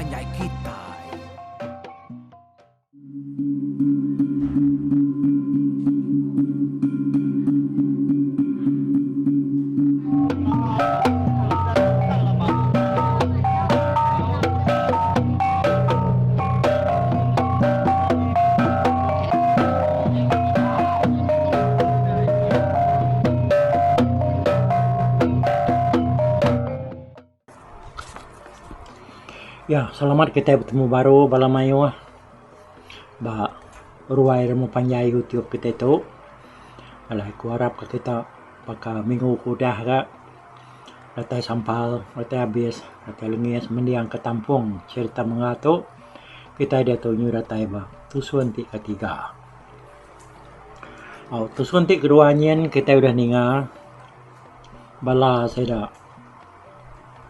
panjai kitai. Ya, selamat kitai betemu baru bala mayuh ba ruai remu panjai YouTube kitai tu. Alai ku arap ka kita baka minggu ke udah ga datai sampal, datai abis, datai lengis mending ka tampung cherita menga tu. Kitai diatu nyu datai ba tusun ti ketiga. Au tusun ti kedua nyin kitai udah ninga bala sida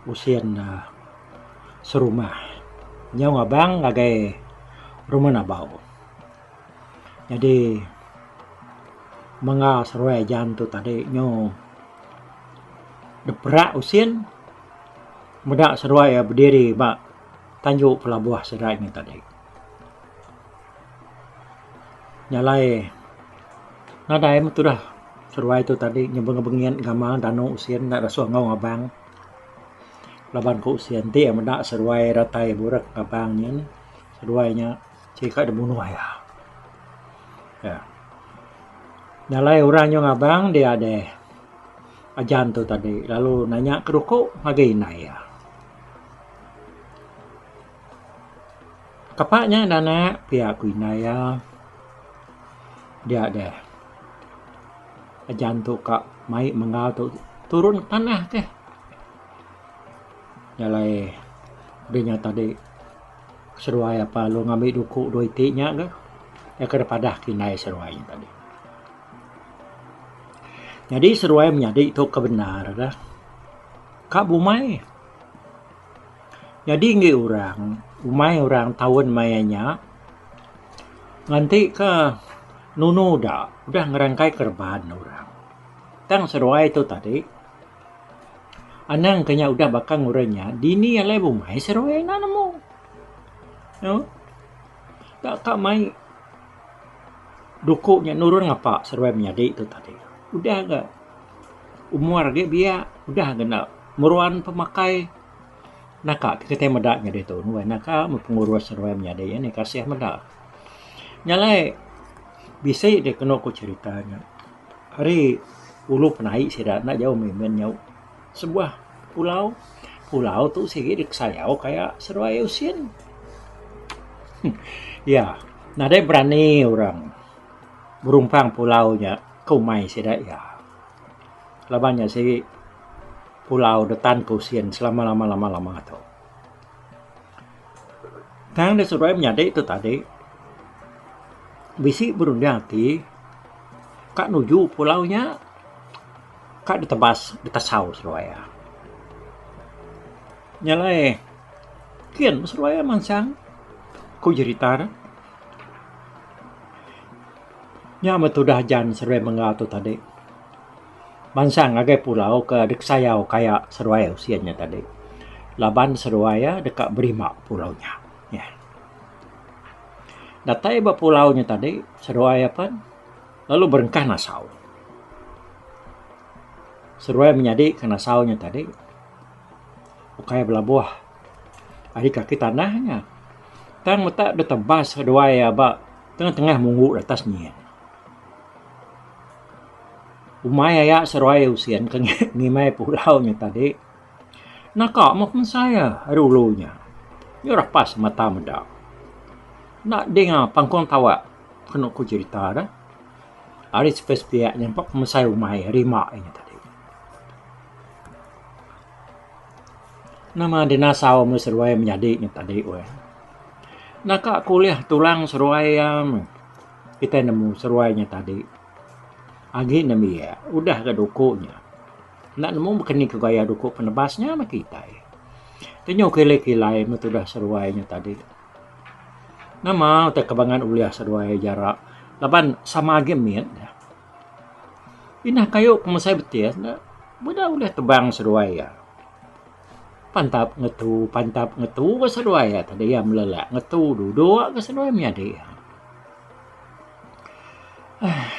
usin uhh serumah nyau ngabang ngagai rumah nabau. Nyadi menga seruai jan tu tadi nyu diperak usin meda seruai iya bediri ba tanju pelabuh sida nya tadi. Nya alai nadai meh tudah seruai tu tadi nyebeng bengin gamal danu usin enda dasuh enggau ngabang laban ku usin ti meda seruai datai burak ngabang nyin seduai nya sika dibunuh iya. Ya. Nya alai orang nyau ngabang dia deh ajan tu tadi lalu nanya ke duku ngagai indai iya. Kapa nya enda anak pia ku indai iya. Dia deh ajan tu ka mai menggal tu turun ke tanah keh. Nya alai deh nya tadi seduai apa lalu ngambi duku dua iti nya ga iya ke padah ke indai seduai nya tadi. Nyadi seduai menyadi tu ke bendar ga ka bumai. Nyadi enggi orang, umai orang taun maya nya nganti ka nunu da udah ngerangkai kereban orang. Tang seduai tu tadi anang ke nya udah baka ngurin nya dini alai bumai seduai enda nemu. Au tak ka mai duku nya nurun ngapa seduai menyadi tu tadi. Udah ga umur agi biak udah ga enda meruan pemakai naka ti kitai meda nyadi tu weh naka meh pengurus seduai menyadi nih kasih meda. Nya alai bisi deh kenu ku cherita nya ari ulu penai sida enda jauh mih min nyau sebuah pulau. Pulau tu sigi dikesayau kaya seduai usin. Iya nadai berani orang berumpang pulau nya ke umai sida iya. Laban nya sigi pulau detan ke usin selama lama lama lama tu. Tang da seduai menyadi tu tadi bisi berunding ati ka nuju pulau nya ka ditebas ditesau seduai iya. Nya alai kin seduai iya mansang ku jerita ne. Nya meh tudah jan seduai mengga tu tadi. Mansang ngagai pulau ke dikesayau kaya seduai usin nya tadi. Laban seduai iya deka berima pulau nya. Nyah. Datai ba pulau nya tadi seduai iya pen lalu berengkah nasau. Seduai menyadi ke nasau nya tadi ukai belabuh ari kaki tanah nya. Tang meta ditebas seduai iya ba Tengah-tengah munggu atas nyin. Umai aya seruai usin ke ngimbai pulau nya tadi naka meh pemesai iya ari ulu nya. Nya rapas mata meda. Enda dinga pangkung tawak kenu ku cherita ne. Ari sepiak-sepiak nya empa pemesai umai rima nya tadi. Nama dinasau meh seduai menyadi nya tadi weh. Naka ke ulih tulang seduai iya meh kitai nemu seduai nya tadi agi nembiak udah ga duku nya. Enda nemu baka ni ke gaya duku penebas nya meh kitai. Tenyu kilai-kilai meh tudah seduai nya tadi. Nama utai ke bangat ulih seduai jara laban sama agi mit. Inah kayu pemesai betis ne meda ulih tebang seduai iya. Pantap ngetu pantap ngetu ga seduai iya tadi iya melelak ngetu duduk ga seduai menyadi iya. Aih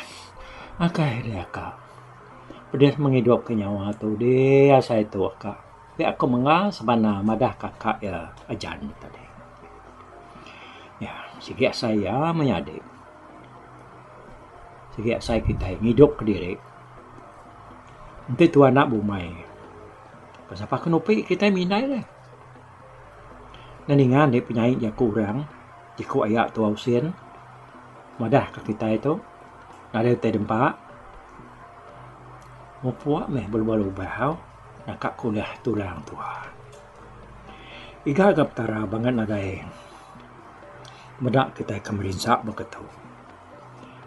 akai deh aka pedis mengidup ke nyawa tu dih asai tu aka pia ku menga sebana madah ka aka iya ajan tadi. Iya sigi asai iya menyadi sigi asai kitai ngidup kediri enti tuan anak bumai. Sapa ke nupi kitai mindai deh. Nan ninga andi penyai jaku orang jiku aya tua usin madah ka kitai tu nadai utai dempa mupuk meh belubah-lubah au naka ke ulih tulang tuha. Iga ga petara bangat nadai meda kitai ke merinsa baka tu.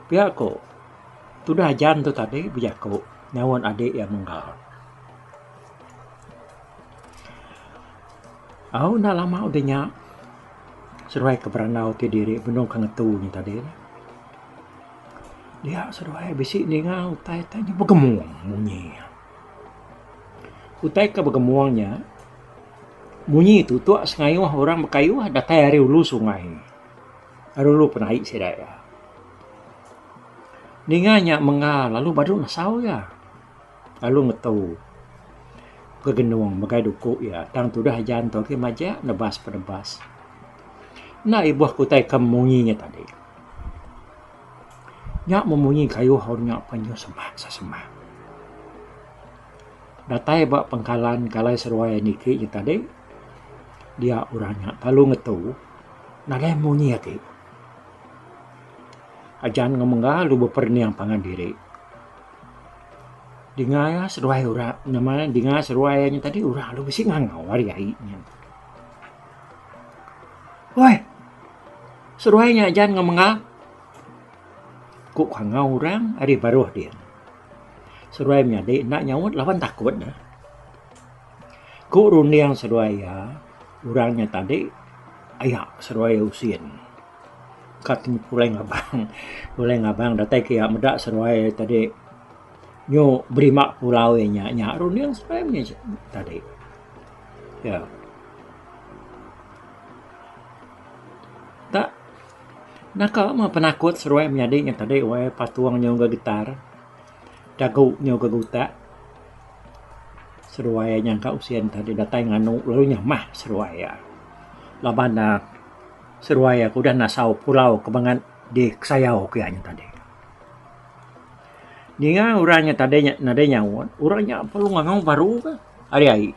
Pia ku tudah ajan tu tadi bejaku nyaut adi iya menggal. Au enda lama udah nya seduai ke berandau ti diri benung ke ngetu nya tadi. Dia seduai bisi ninga utai ti begemung munyi. Utai ke begemung nya munyi tutuk sengayuh orang bekayuh datai ari ulu sungai ari ulu penaik sida iya. Ninga nya mengga lalu badu nesau iya. Lalu ngetu gegenung megai duku iya tang tudah ajan tu agi majak nebas penebas. Enda ibuh ke utai ke munyi nya tadi. Nya memunyi kayuh orang nya pan nyau semak semak. Datai ba pangkalan kalai seruai niki nya tadi dia orang nya lalu ngetu nadai munyi agi. Ajan enggau mengga lalu beperening pangan diri. Dinga iya seduai orang nama dinga seduai iya nya tadi orang lalu bisi ngangau ari ai nya. Oi seduai nya ajan enggau mengga ku kangau orang ari baruh din. Seduai menyadi enda nyaut laban takut ne. Ku runding seduai iya orang nya tadi aya seduai usin. Ka ti pulai ngabang, pulai ngabang datai ke iya meda seduai tadi nyu berima pulau iya nya, nya runding seduai mih tadi. Ya. Tak naka mah penakut seduai menyadi nya tadi wai patung nyu gegetar dagu nyu gegutak seduai nyangka usin tadi datai nganu lalu nyamah seduai iya laban ne. Seruai aku udah nasau pulau ke bangat dikesayau ke iya nya tadi. Ninga orang nya tadi nya nadai nyaut, orang nya perlu ngangau baru ke ari ai.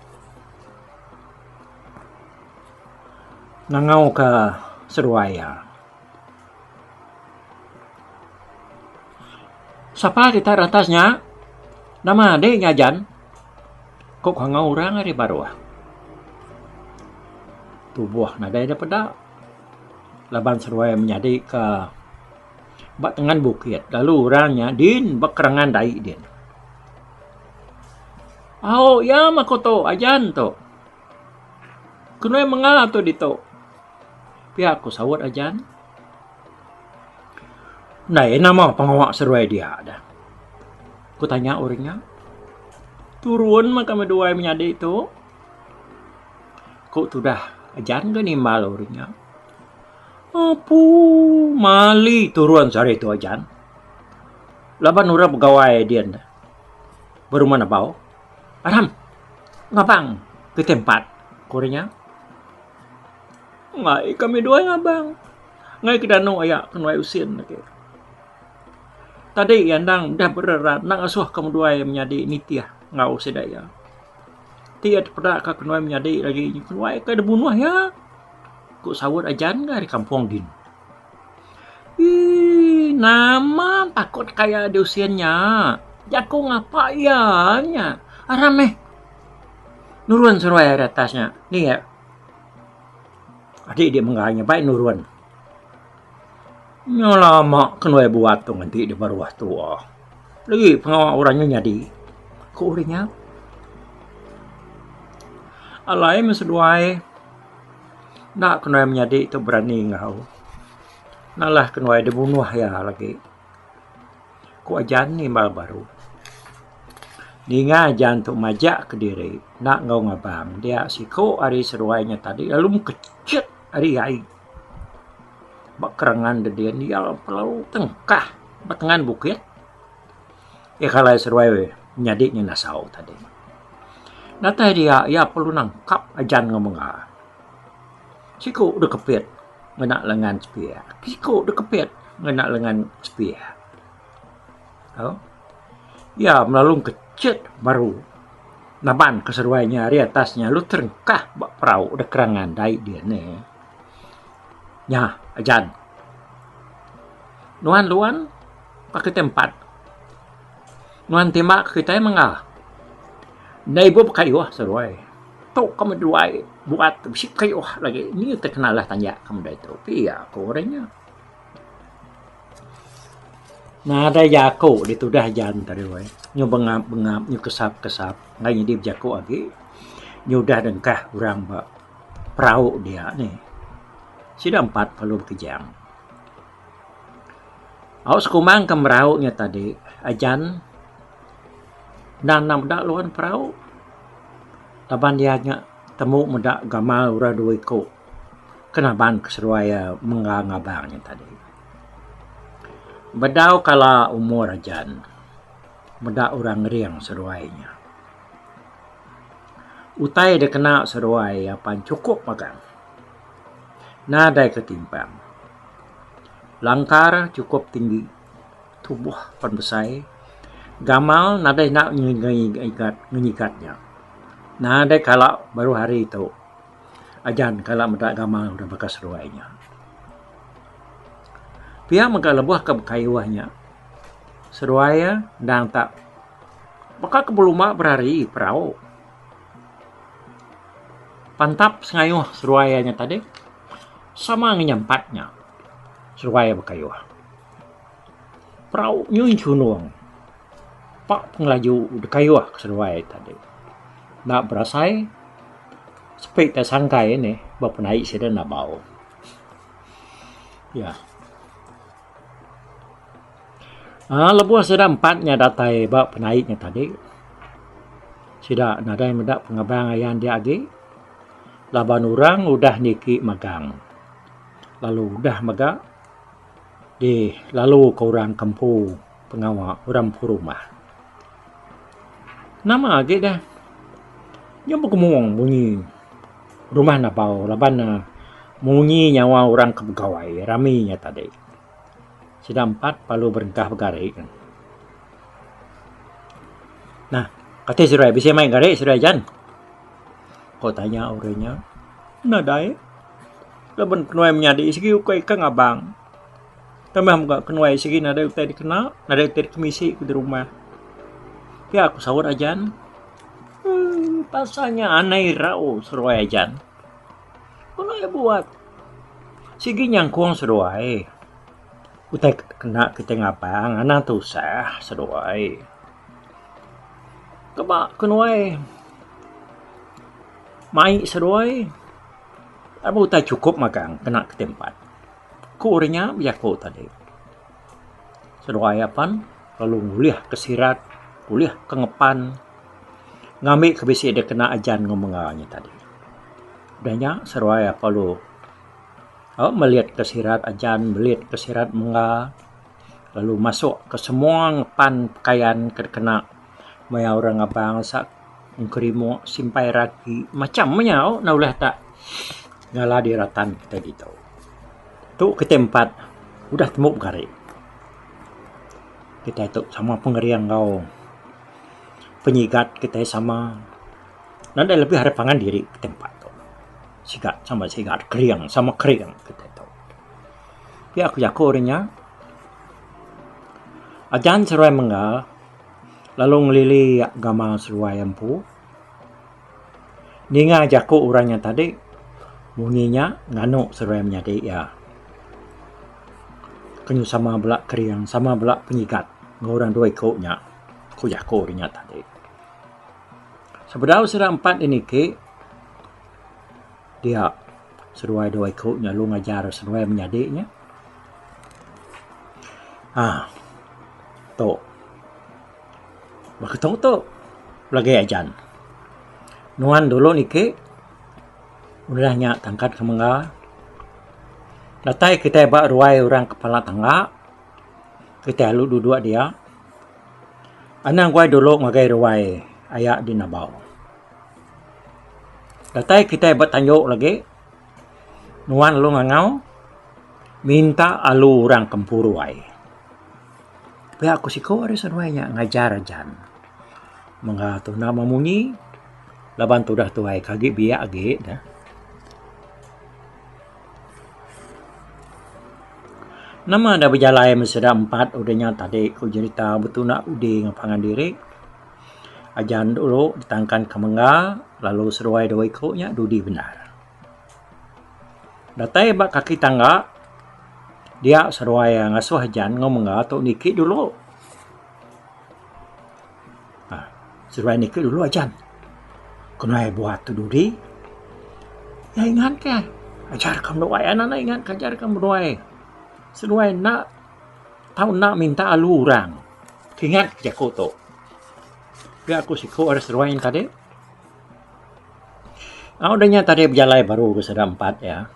Ngangau ke seruai iya. Sapa kita da atas nya? Nama deh nya ajan? Ku kangau orang ari baruh. Tubuh nadai da peda laban seduai menyadi ka ba tengan bukit lalu orang nya din ba kerangan dai din. Au iya mah ku tu ajan tu. Kenui menga tu ditu. Pia ku saut ajan. Ndai nama pengawa seduai dia dah. Ku tanya orang nya. Turun meh kami duai menyadi tu. Ku tudah ajan ga nimbal orang nya. Apu mali turun sehari tu ajan. Laban orang begawai din berumah nebau. Aram ngabang ke tempat ku orang nya. Enggai kami duai ngabang. Enggai ke danu aya ke nuai usin agi. Tadi iya endang udah bererat enda ngasuh ke menduai menyadi nitih enggau sida iya. Ti iya tepeda ka kenuai menyadi agi kenuai ke dibunuh iya, ku saut ajan ga ari kampung din. Eii nama takut kaya diusin nya jaku ngapa iya nya aram meh nurun seruai ari atas nya ni adi dia menggai nya bai nurun. Nya lama kenuai buat tu nganti di baruh tua. Legi pengawa orang nya nyadi, ku orang nya. Alai meh seduai enda kenuai menyadi tu berani enggau. Nalah kenuai dibunuh iya lagi. Ku ajan nimbal baru. Ninga ajan tu majak kediri enda enggau ngabang dia siku ari seduai nya tadi lalu mekechit ari ai ba kerangan dedin iya lalu tengkah ba tengan bukit. Iya kalai seduai menyadi nya nasau tadi. Datai dia iya perlu nangkap ajan enggau mengga. Siku deh kepit ngena lengan sepiak, siku deh kepit ngena lengan sepiak. Au. Iya melalu kechit baru naban ke seduai nya ari atas nya lalu terengkah ba perau da kerangan dai din neh. Nya ajan. Nuan luan ba kitai empat. Nuan timba ke kitai mengga. Enda ibuh bekayuh seduai. Tu ka meduai buat bisi kayuh lagi ni utai kenalah tanya ka meda itu. Pia ku orang nya. Nadai jaku ditudah jan tadi weh. Nyu bengap bengap nyu kesap kesap enggai nyadi bejaku agi. Nyu udah dengkah orang ba perau dia nih. Sida empat perlu bekejang. Au sekumang ke merau nya tadi ajan endang enda meda luan perau laban iya nya temu meda gamal orang dua iku. Ke naban ke seduai iya mengga ngabang nya tadi. Bedau kala umur ajan meda orang ngering seduai nya. Utai da kena seduai iya pan chukup magang. Nadai ke timpang. Langkar chukup tinggi tubuh pan besai gamal nadai enda ngenyigat nya. Nadai kala baru hari tu. Ajan kala meda gamal orang baka seduai nya. Pia mega lebuh ke bekayuh nya, seduai iya endang tak baka ke belumba berari perau. Pantap sengayuh seduai iya nya tadi sama ngenyampat nya seduai iya bekayuh. Perau nyun chundung pak pengelaju dikayuh seduai tadi. Enda berasai sepi tai sangkai nih ba penaik sida nabau. Ya. Aaa lebuh sida empat nya datai ba penaik nya tadi sida nadai meda pengabang ayan dia agi laban orang udah niki magang lalu udah mega di lalu ke orang ke empu pengawa orang empu rumah. Nama agi deh nyau begemung munyi rumah nabau laban ne munyi nyawa orang ke begawai rami nya tadi. Sida empat lalu berengkah begari. Nah kati seduai bisi mai gari seduai jan? Ko tanya orang nya. Nadai laban kenuai menyadi sigi ukai ka ngabang. Tambah mega kenuai sigi nadai utai dikena, nadai utai dikemisi ku di rumah. Pia ku saut ajan. Uhh pasal nya anai irau seduai ajan. Kenuai buat sigi nyangkung seduai. Utai kena kitai ngabang anang tusah seduai. Keba kenuai mai seduai aba utai chukup magang kena kitai empat. Ku orang nya bejaku tadi. Seduai apan lalu ngulih ke sirat, ngulih ke ngepan ngambi ke bisi dek kena ajan enggau menga nya tadi. Udah nya seduai apan lalu au melit ke sirat ajan, melit ke sirat menga lalu masuk ke semua ngepan pekayan ke dikena maya orang ngabang sa engkerimok, simpai raki macam meh nya au ne ulih tak ngala diratan kitai ditu. Tu kitai empat udah tembu begari. Kitai tu sama pengering enggau penyigat kitai sama nadai lebih ari pangan diri kitai empat tu. Sigat sama sigat, kering sama kering kitai tu. Pia ku jaku ri nya ajan seruai mengga lalu ngelili gamal seruai empu. Ninga jaku orang nya tadi, munyi nya nganu seruai menyadi iya. Kenyu sama bela kering, sama bela penyigat enggau orang dua iku nya, ku jaku orang nya tadi. Sebedau sida empat deh niki, dia seduai dua iku nya lalu ngajar seduai menyadi nya. Aaa tu. Baka tu tu. Lagi ajan. Nuan dulu niki udah nya tangkat ke mengga. Datai kitai ba ruai orang kepala tangga kitai alu duduk dia. Anang guai dulu ngagai ruai aya di nabau. Datai kitai ba tanju lagi nuan lalu ngangau minta alu orang ke empu ruai. Pia ku siku ari seduai nya ngajar ajan. Mengga tu enda memunyi laban tudah tuai ke agi biak agi ne. Nama da bejalai meh sida empat udah nya tadi ku jerita betunda udi ngan pangan diri. Ajan dulu ditangkan ke mengga lalu seduai dua iku nya dudi bendar. Datai ba kaki tangga dia seduai iya ngasuh ajan enggau mengga tu niki dulu. Aaa seduai niki dulu ajan kenai buat tu dudi. Iya ingat ka ajar ka menduai anak ne ingat ka ajar ka menduai. Seduai enda tau enda minta alu orang. Ingat jaku tu. Pia ku siku ari seduai nya tadi. Au udah nya tadi bejalai baru ke sida empat iya.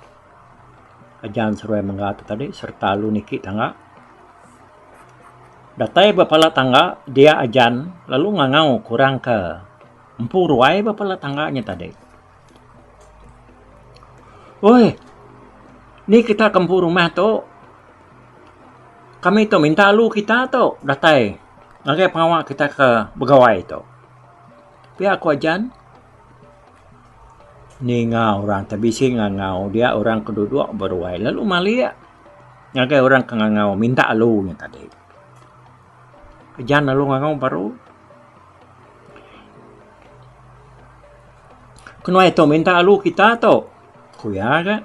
Ajan seduai mengga tu tadi sereta alu niki tangga. Datai ba pala tangga dia ajan lalu ngangau ke orang ke empu ruai ba pala tangga nya tadi. Oi ni kita ke empu rumah tu kami tu minta alu kita tu datai ngagai pengawa kita ke begawai tu. Pia ku ajan ninga orang te bisi ngangau dia orang ke duduk beruai lalu malik ngagai orang ke ngangau minta alu nya tadi. Ajan lalu ngangau baru kenuai tu minta alu kita tu ku iya ga.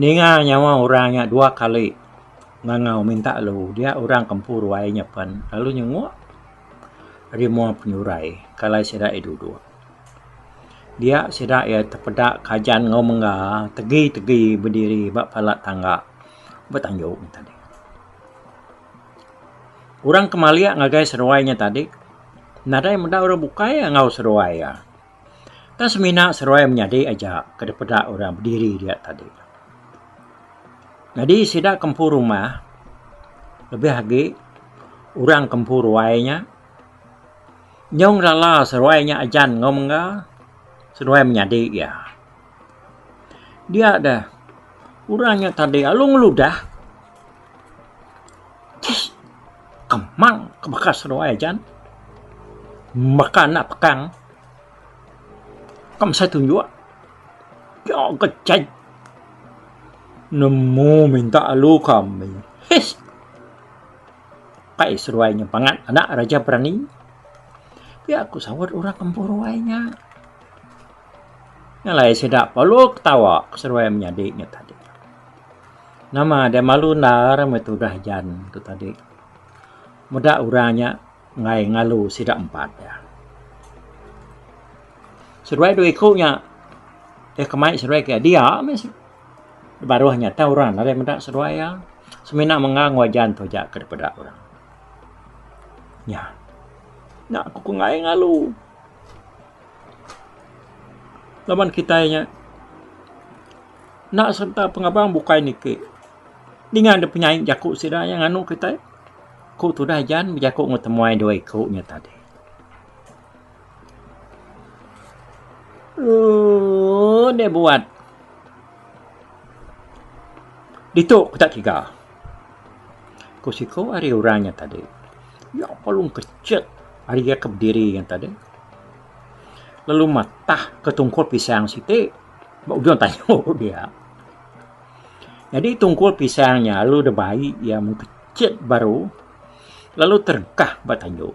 Ninga nyawa orang nya dua kali ngangau minta alu dia orang ke empu ruai nya pen lalu nyenguk. Ari mua penyurai kalai sida iya duduk. Dia sida iya tepeda kajan enggau mengga tegi-tegi bediri ba pala tangga ba tanju nya tadi. Orang ke malik ngagai seduai nya tadi nadai meda orang bukai enggau seduai iya. Tang semina seduai menyadi aja ke dipeda orang bediri dia tadi. Nyadi sida ke empu rumah lebih agi orang ke empu ruai nya nyau ngelala seduai nya ajan enggau mengga seduai menyadi iya. Dia deh orang nya tadi lalu ngeludah chih kemang ke baka seduai ajan baka anak pekang ka mesai tunjuk. Pia ke chai nemu minta alu kami. His. Pai seruai nya pangat anak raja berani. Pia ku saut orang empu ruai nya. Nya alai sida perlu ketawa ke seruai menyadi nya tadi. Nama deh malu endar meh tudah jan tu tadi. Meda orang nya enggai ngalu sida empat iya. Seduai dua iku nya deh kemai seduai ke dia meh baruh nya tau orang nadai meda seduai iya semina mengga enggau ajan tu aja ke dipeda orang. Nya nya ku enggai ngalu laban kitai nya enda sereta pengabang bukai niki ninga dep penyai jaku sida nya nganu kitai ku tudah ajan bejaku enggau temuai dua iku nya tadi. Ooh deh buat. Ditu ku tak tiga. Ku siku ari orang nya tadi. Iya palung kechet ari iya ke bediri nya tadi. Lalu matah ke tungkul pisang siti ba ujung tayu dia. Nyadi tungkul pisang nya lalu dibai iya mung kechet baru lalu terengkah ba tanju.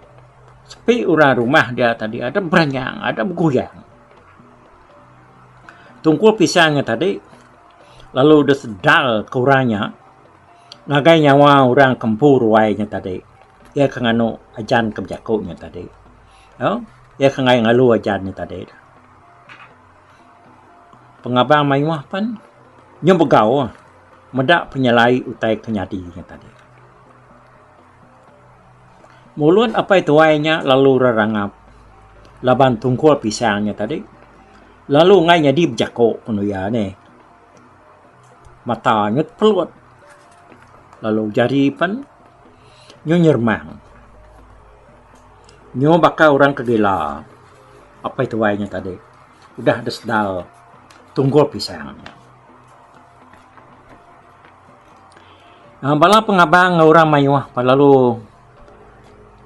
Sepi orang rumah dia tadi ada beranyang, ada beguyang. Tungkul pisang nya tadi lalu deh sedal ke orang nya ngagai nyawa orang ke empu ruai nya tadi. Iya ke nganu ajan ke bejaku nya tadi. Au iya ke ngagai ngalu ajan nya tadi. Pengabang mayuh pen nyau begau meda penyelai utai ke nyadi nya tadi. Mulut apai tuai nya lalu rerangap laban tungkul pisang nya tadi lalu enggai nyadi bejako pun iya neh. Mata nyut pelut lalu jari pen nyu nyeremang. Nyu baka orang ke gila apai tuai nya tadi udah deh sedar tunggul pisang nya. Bala pengabang enggau orang mayuh lalu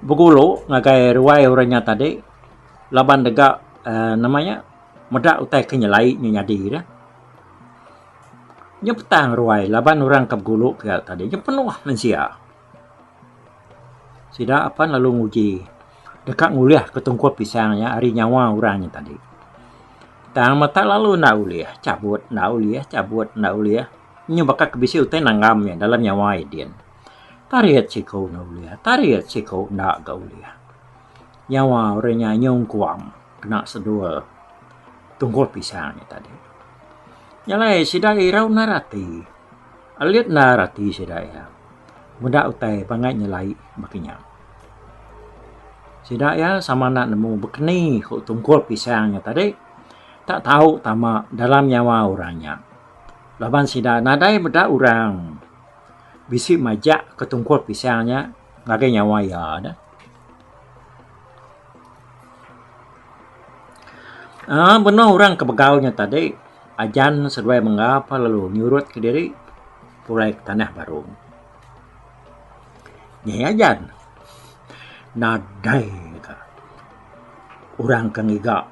begulu ngagai ruai orang nya tadi laban dega uhh nama nya meda utai ke nyelai nya nyadi deh. Nya petang ruai laban orang ke begulu ke tadi nya penuh mensia. Sida apan lalu nguji deka ngulihka tungkup pisang nya ari nyawa orang nya tadi. Tang meta lalu enda ulih chabut enda ulih chabut enda ulih nyu baka ke bisi utai nanggam nya dalam nyawa idin. Tarit siku enda ulih tarit siku enda ga ulih. Nyawa orang nya nyungkuang kena sedul tungkup pisang nya tadi. Nya alai sida irau endar ati alit endar ati sida iya. Meda utai pangai nyelai baka nya. Sida iya sama enda nemu bekeni ku tungkul pisang nya tadi tak tau tama dalam nyawa orang nya. Laban sida nadai meda orang bisi majak ke tungkul pisang nya ngagai nyawa iya deh. Aaa benung orang ke begau nya tadi ajan seduai mengga pa lalu nyurut kediri pulai ke tanah baru. Nyi ajan nadai ka orang ke ngiga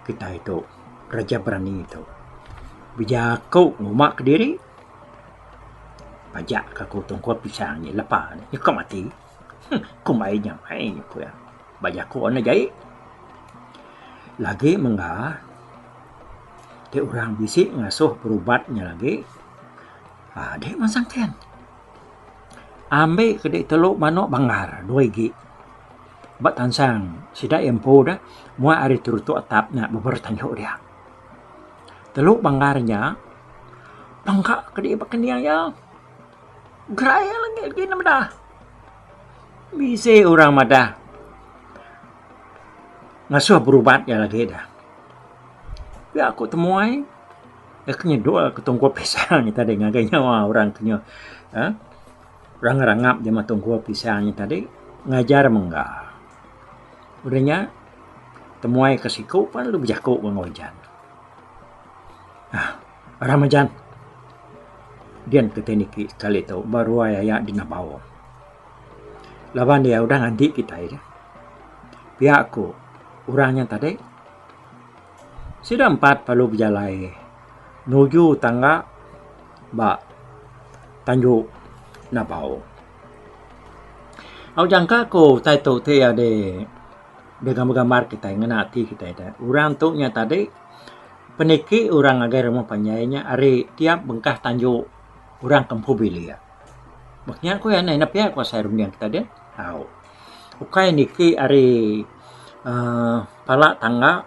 kitai tu raja berani tu bejaku nguma kediri pajak ka ku tungkup pisang nyi lepa ne nyukup ati huh kumbai nyamai ku iya ba jaku anu jai. Lagi mengga ti orang bisi ngasuh berubat nya lagi aaa deh mansang ken. Ambi ke dek telu manok banggar dua igi ba tansang sida iya empu deh muak ari terutok atap nya beber tanju dia. Telu banggar nya pangka ke dek ba kening iya gerai lagi agi ne meda. Bisi orang madah ngasuh berubat iya lagi deh. Pia ku temuai deh ke nyedul ke tungkup pisang nya tadi ngagai nyawa orang ke nyau uhh rangap rangap jema tungkup pisang nya tadi ngajar mengga. Udah nya temuai ke siku pun lalu bejaku enggau ujan. Uhh aram ujan dian kitai niki sekali tu ba ruai aya dinabau. Laban iya udah nganti kitai deh. Pia ku orang nya tadi sida empat perlu bejalai nuju tangga ba tanju nabau. Au jangka ku utai tu ti adi digambar-gambar kitai ngena ati kitai deh. Orang tu nya tadi peniki orang ngagai rumah panjai nya ari tiap bengkah tanju orang ke empu bilik. Bah nya ku iya enda pia ku asai runding kita deh. Au. Ukai niki ari uhh pala tangga,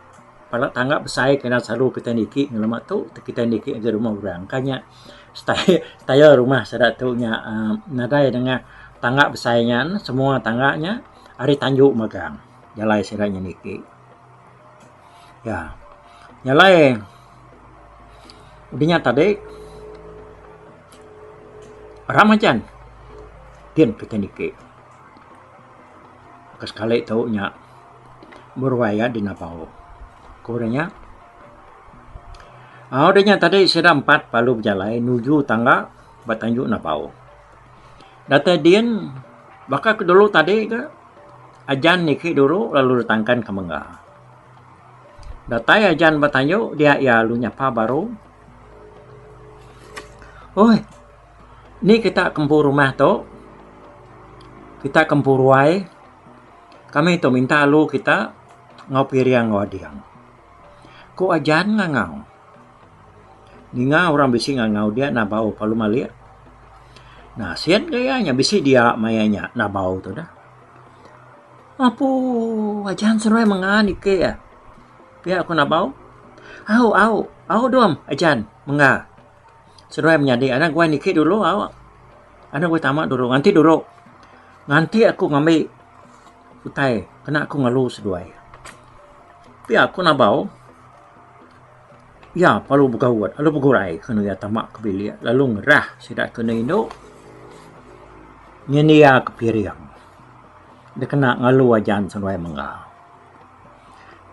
pala tangga besai kena selalu kita niki ngelama tu kita niki ngagai rumah orang. Kai nya style style rumah sida tu nya uhh nadai nengah tangga besai nya ne semua tangga nya ari tanju magang jalai sida nya niki. Ya. Nya alai udah nya tadi Ramajan din kitai niki. Ke sekali tu nya beruai iya dinabau. Ku orang nya. Au udah nya tadi sida empat lalu bejalai nuju tangga ba tanju nabau. Datai din baka ke dulu tadi ga ajan niki dulu lalu ditangkan ke mengga. Datai ajan ba tanju dia iya lalu nyapa baru. Oi ni kita ke empu rumah tu kita ke empu ruai kami tu minta alu kita enggau piring enggau ading. Ku ajan ngangau. Ninga orang bisi ngangau dia nabau lalu malik. Nasit ga iya nya bisi dia maya nya nabau tu dah. Apu ajan seruai menga niki ah. Pia ku nabau. Au au au dom ajan menga. Seruai menyadi anang guai niki dulu au. Anang guai tama dulu nganti dulu. Nganti aku ngambi utai kena aku ngalu seduai. Pia ku Nabau, iya perlu begaut lalu begurai kenu iya tama ke bilik lalu ngerah sida ke enda indu nyendia ke piring dikena ngalu ajan seduai mengga.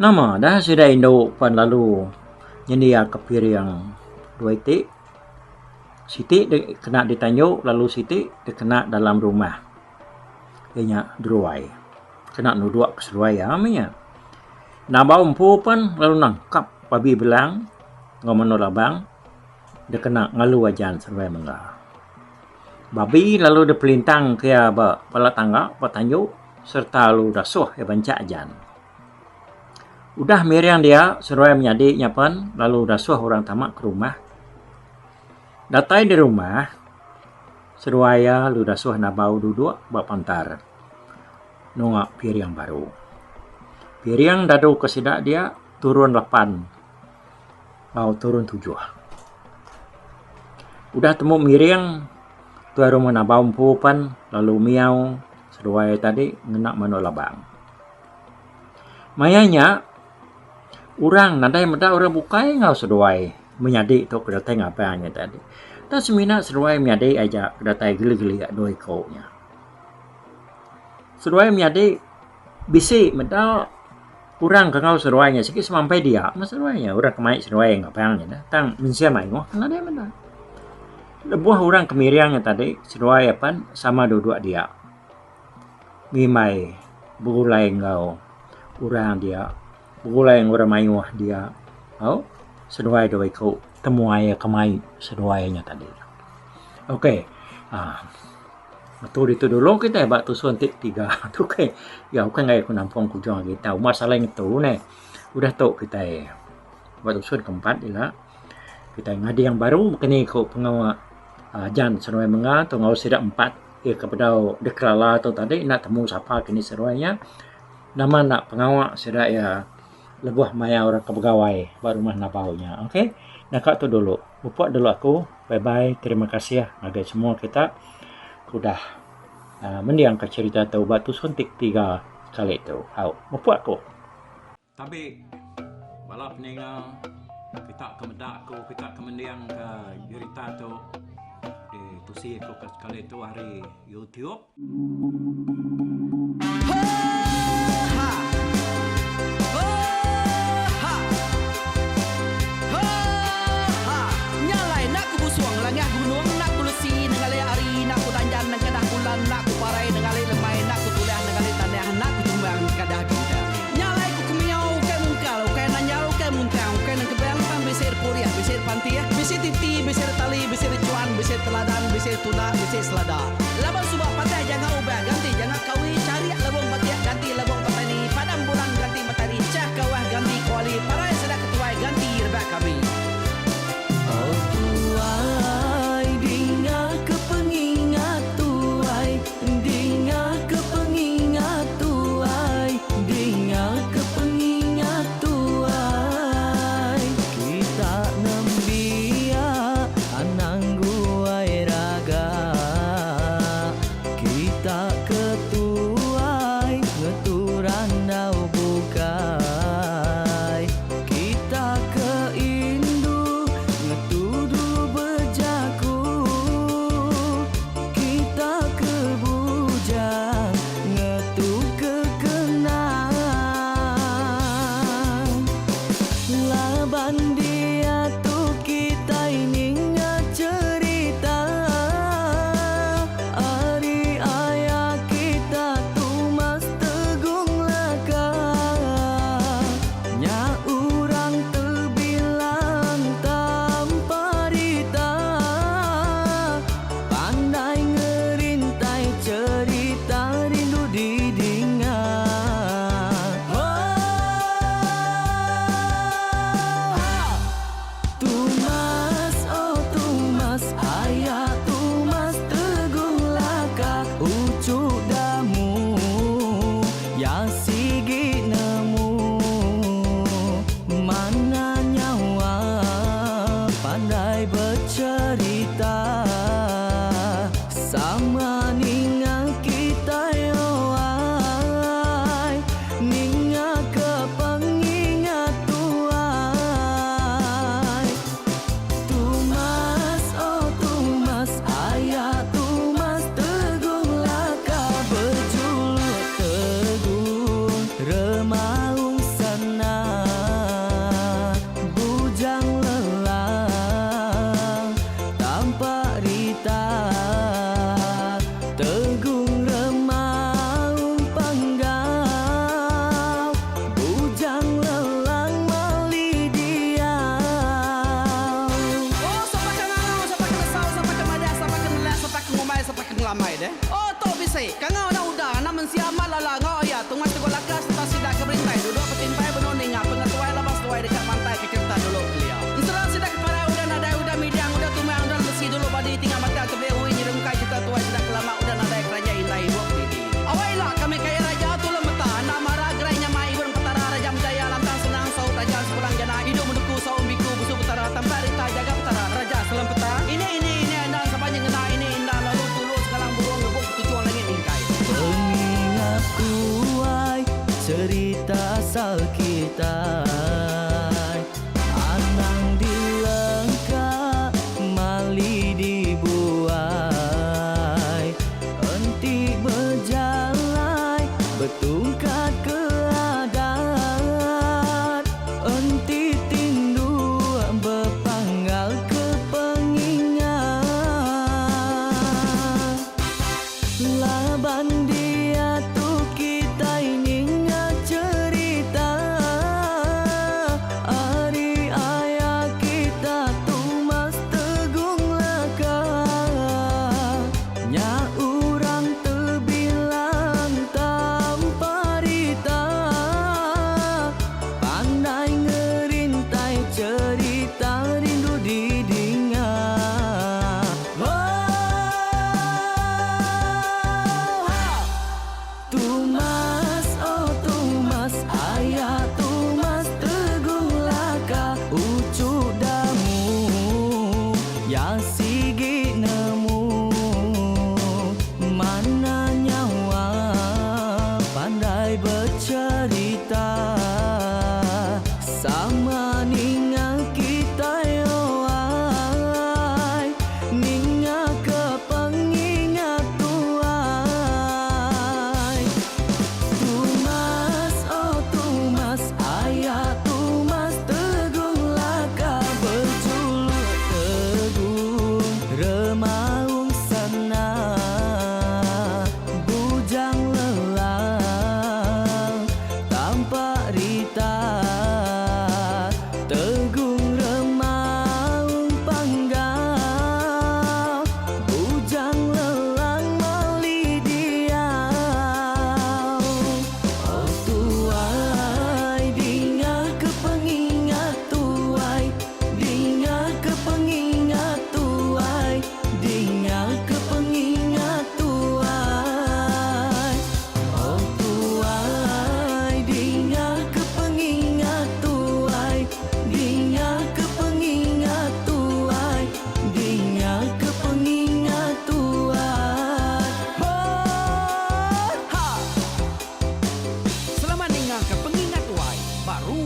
Nama dah sida indu pan lalu nyendia ke piring dua iti. Siti dikena ditanju lalu siti dikena dalam rumah iya nya deruai kena nudok ke seduai iya meh nya. Nabau empu pen lalu nangkap babi belang enggau menu labang dikena ngalu ajan seduai mengga. Babi lalu dipelintang ke iya ba pala tangga ba tanju sereta lalu dasuh iya banchak ajan. Udah miring dia seduai menyadi nya pen lalu dasuh orang tama ke rumah. Datai di rumah seduai iya lalu dasuh nabau duduk ba pantar nunga piring baru. Piring dadu ke sida dia turun lapan enggau turun tujuh. Udah temu miring tuai rumah nabau empu pen lalu miau seduai tadi ngena manuk labang. Maya nya, orang nadai meda orang bukai enggau seduai menyadi tu ke datai ngabang nya tadi. Tang semina seduai menyadi aja ke datai geli-geli dua iku nya. Seduai menyadi bisi meda orang ke enggau seduai nya sigi semampai dia meh seduai nya. Orang ke mai seduai ngabang nya dah. Tang mensia mayuh ke nadai meda. Lebuh orang ke miring nya tadi seduai apan sama duduk dia. Ngimbai begulai enggau orang dia begulai enggau orang mayuh dia au seduai dua iku temuai ke mai seduai nya tadi. Ok uhh metu ditu dulu kitai ba tusun ti tiga tu ok ya ukai ngagai ku nampung ke ujung agi tau uma salai ngetu neh udah tu kitai ba tusun ke empat ila kitai ngading baru keni ku pengawa uhh jan seduai menga tu enggau sida empat. Iya ke bedau dikelala tu tadi enda temu sapa ke indi seduai nya. Nama enda pengawa sida iya lebuh maya orang ke begawai ba rumah nabau nya. Ok naka tu dulu. Mupuk dulu aku. Bye bye terima kasih ngagai semua kita ke udah uhh mendingka cherita tu ba tusun ti ketiga sekali tu. Au mupuk aku. Tabi bala peninga kita ke meda aku kita ke mending ka jerita tu ditusi aku ke sekali tu ari YouTube. Nya alai ku kemiau ukai mungkal, ukai nanjal, ukai muntang, ukai nengkebang tang bisi repurih, bisi repantih, bisi titi, bisi retali, bisi rechuan, bisi teladan, bisi tunda, bisi selada. Laban suba patah janga ubah ganti janga kawi, charik lebung batik ganti lebung petani, padam bulan ganti matari, chah kawah ganti kuali, parai sida ketuai ganti rebak kami. Oh tuai dinga ke pengingat tuai Dinga ke pengingat tuai Dinga ke pengingat tuai Kita nembiak anang guai raga Kita ke tuai ngetu randau bukai Kita ke indu.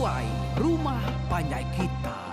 Ruai Rumah Panjai Kita.